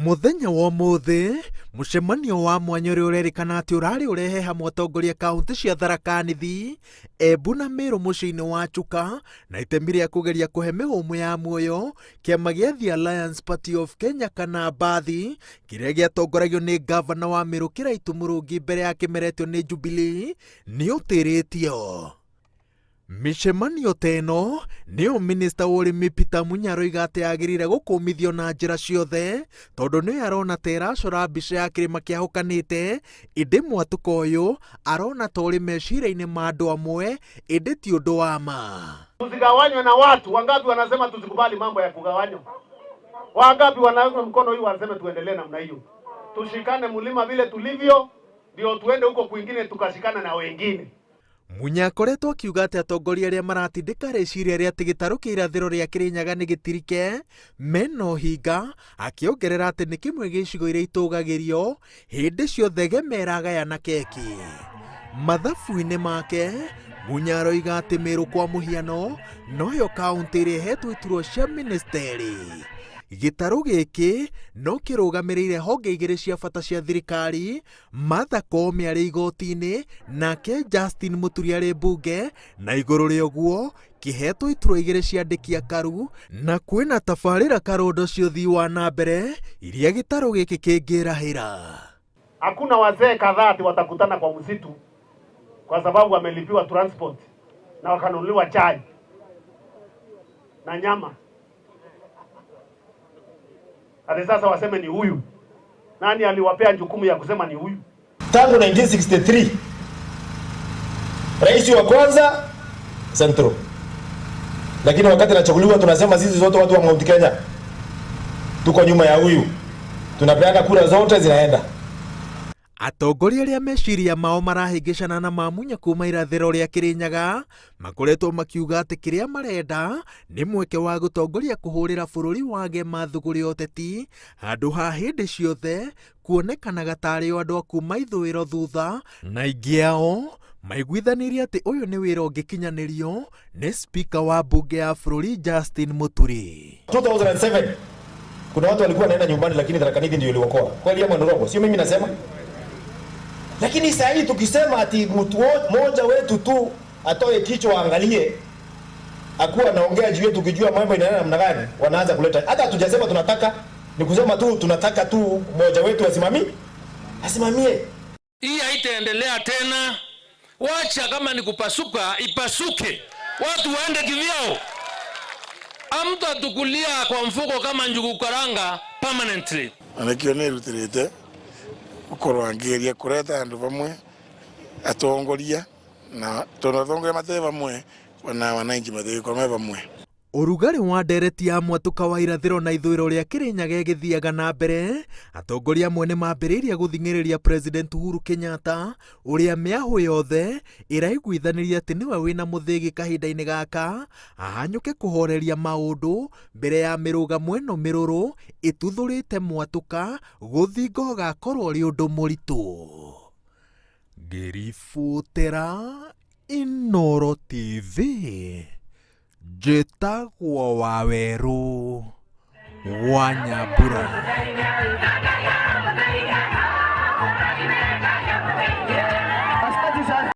Mũthenya wa ũmũthĩ, mũcemanio wa mwanya ũrĩa ũrerĩkana atĩ ũrarĩ ũrehe hamwe atongoria kaunti cia Tharaka Nithi, Embu na Meru mũciĩ-inĩ wa Chuka na itemi rĩa kũgeria kũhe mĩhũmũ ya muoyo kĩama gĩa The Alliance Party of Kenya kana Mbathi kĩrĩa gĩatongoragio nĩ ngavana wa Meru Kĩraitũ Mũrũngi mbere ya kĩmeretio nĩ Jubilee nĩ ũtĩrĩtio. Mĩcemanio ta ĩno nĩyo minista wa ũrĩmi Peter Munya aroiga atĩ yagĩrĩire gũkũmithio na njĩra ciothe tondũ nĩyo arona ta ĩracora mbica ya kĩrĩma kĩahũkanĩte ĩndĩ mwatũka ũyũ arona ta ũrĩ meciria-inĩ ma andũ amwe ĩndĩ ti ũndũ wa ma. Tusigawanywe na watu wangapi? Wanasema tusikubali mambo ya kugawanywa. Wangapi wanaweka mkono hii wanasema tuendelee namna hiyo, tushikane mlima vile tulivyo, ndio tuende huko kwingine tukashikana na wengine. Munya akoretwo akiuga atĩ atongoria arĩa maratindĩka rĩciria rĩa atĩ gĩtarũ kĩa irathĩro rĩa Kĩrĩnyaga nĩ gĩtirike mena ũhinga, akĩongerera atĩ nĩ kĩmwe gĩa icigo iria itũgagĩrio hĩndĩ ciothe gema ĩragayana keki. Mathabu-inĩ make, Munya aroiga atĩ Meru kwa mũhiano noyo kaunti ĩrĩa ĩhetwo iturwa cia ministeri. Gĩtarũ gĩkĩ no kĩrũgamĩrĩire honge igĩrĩ cia bata cia thirikari Martha Koome arĩ igoti-inĩ nake Justin Muturi arĩ mbunge na igũrũ rĩa ũguo kĩhetwo iturwa igĩrĩ cia andĩki akaru na kwĩna tabarĩra karondo cia ũthii wa na mbere iria gĩtarũ gĩkĩ kĩngĩrahĩra. Hakuna wazee kadhaa ati watakutana kwa msitu kwa sababu wamelipiwa transport na wakanunuliwa chai na nyama, ati sasa waseme ni huyu. Nani aliwapea jukumu ya kusema ni huyu? Tangu 1963 rais wa kwanza Central, lakini wakati anachaguliwa tunasema sisi zote watu wa Mount Kenya tuko nyuma ya huyu, tunapeana kura zote zinaenda. Atongoria arĩa meciria mao marahĩngĩcana na ma Munya kuma irathĩro rĩa Kĩrĩnyaga makoretwo makiuga atĩ kĩrĩa marenda nĩ mweke wa gũtongoria kũhũrĩra bũrũri wa gema thũgũrĩ ũteti handũ ha hĩndĩ ciothe kuonekanaga tarĩ o andũ a kuma ithũĩro thutha na aingĩ ao maiguithanirie atĩ ũyũ nĩ wĩra ũngĩkinyanĩrio nĩ spika wa mbunge ya bũrũri Justin Muturi. 2007 kuna watu walikuwa wanaenda nyumbani, lakini Tharaka Nithi ndio iliokoa. Kweli ama ni urongo? Sio mimi nasema. Lakini saa hii tukisema ati mtu mmoja wetu tu atoe kichwa aangalie, akuwa anaongea juu yetu, tukijua mambo inaenda namna gani, wanaanza kuleta. Hata hatujasema tunataka, ni kusema tu tunataka tu mmoja wetu asimamie, asimamie. Hii haitaendelea tena. Wacha kama ni kupasuka ipasuke, watu waende kivyao. Hamtatukulia kwa mfuko kama njugu karanga permanently. Na nikio nĩrutĩrĩte gũkorwo ngĩgeria kũreta andũ vamwe atongoria na tondũ atongoria matarĩ vamwe ona wananchi matigĩkorwo me vamwe. Ũrugarĩ wa ndereti ya mwatũka wa irathĩro na ithũĩro rĩa Kĩrĩnyaga ĩgĩthiaga na mbere, atongoria amwe nĩ mambĩrĩirie gũthing'ĩrĩria President Uhuru Kenyatta ũrĩa mĩahũ yothe ĩraiguithanĩria atĩ nĩwe wĩna mũthĩgi kahinda-inĩ gaka ahanyũke kũhoreria maũndũ mbere ya mĩrũgamo ĩno mĩrũrũ ĩtuthũrĩte mwatũka gũthinga ũgakorwo ũrĩ ũndũ mũritũ. Ngĩribotera Inooro TV njĩtagwo Wawerũ wa Nyambura.